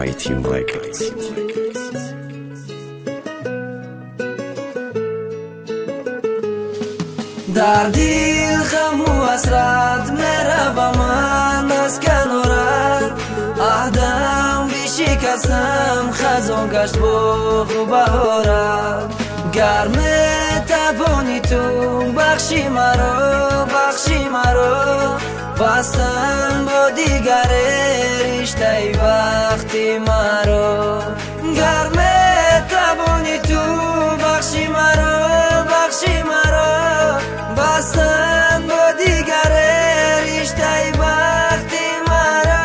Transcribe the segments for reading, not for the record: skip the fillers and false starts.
iTunes Records. Дар дил ғаму ҳасрат меравам ман аз канорат, аҳдам бишикастам, хазон гашт боғу баҳорат. Гар метавонӣ ту бахши маро, бахши маро, бастам бо дигаре риштаи бахти маро. Гар метавонӣ ту бахши маро, бахши маро, бастам бо дигаре риштаи бахти маро.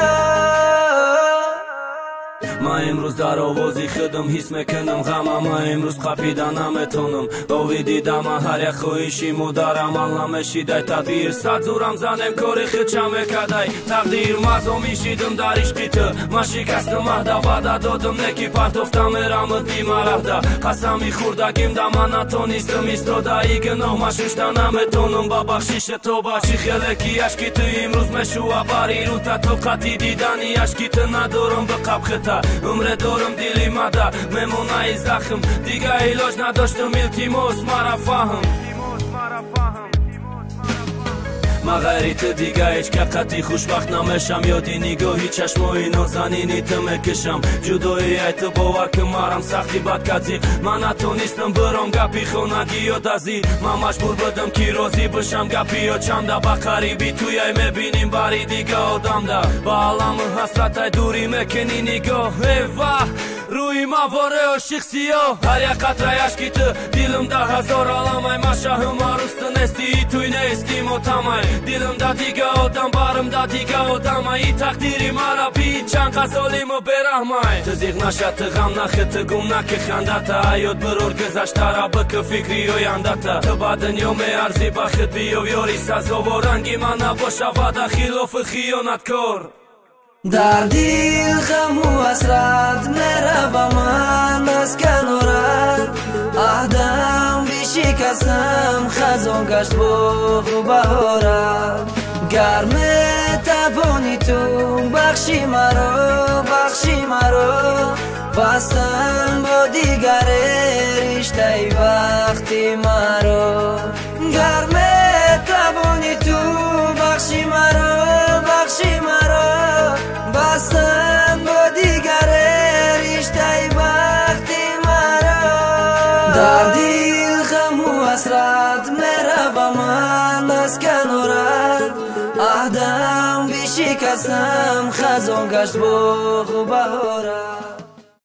Ман имрӯз дар овози худам ҳис мекунам ғама, ман имрӯз қапида наметонам. Ови дидама ҳар як хоҳиши модар амал намешидай тадбир. Сад зурам занем кори худча мекардай тақдир. Мазо мешидам дар ишқи ту, ман шикастам аҳда, ваъда додам неки партофта мерамад бимараҳда. Қасами хӯрдагим да ман натонистам истода, и гуноҳ ман шушта наметонам. Ба бахшиши тоба чӣ хеле ки ашки ту имрӯз мешува бари рӯта, тоқати дидани ашки ту надорам ба қабхита. Умре дорам дили мада мемонаи захм, дига илоҷ надоштам, илтимос мара фаҳм. Ман ғайри ту дига ҳеҷ ка қатъи хушбахт намешам, ёди нигоҳи чашмои нозанини ту мекашам. Ҷудои ай ту бовар кун марам сахти бадказиқ, ман натонистам биром гапи хонагиё дазӣ. Ман маҷбур будам ки розӣ бишам гапиё чанда, ба қариби туяй мебиним бари дига одамда. Ба аламу ҳасратай дурӣ мекунӣ нигоҳ, э ваҳ рӯи ман воре ошиқ сиёҳ. Ҳар як қатраи ашки ту дилам да ҳазор аламай, ман шаҳм арӯс ту нестӣ, туй нестӣ мотамай. Дилам да дига одам, барам да дига одамай, и тақдири мара бин чанд қаз золиму бераҳмай. Ту зиқ наша, ту ғам нахи, ту гум наки хандата, ҳаёт бирор гузаштара бикӣ фикри ояндата. Ту ба дунё меарзӣ, ба худ биёв ёри сазовор, ранги ман набоша ваъда хилофи хиёнаткор. Дар дил ғаму ҳасрат меравам ман аз канорат, аҳдам бишикастам, хазон гашт боғу баҳорат. Гар метавонӣ ту бахши маро, бахши маро, бастам бо дигаре риштаи бахти маро. Гар метавонӣ ту бахши маро, бахши маро, бастам бо дигаре риштаи бахти маро. Дар дил ғаму ҳасрат меравам ман аз канорат, аҳдам бишикастам, хазон гашт боғу баҳорат.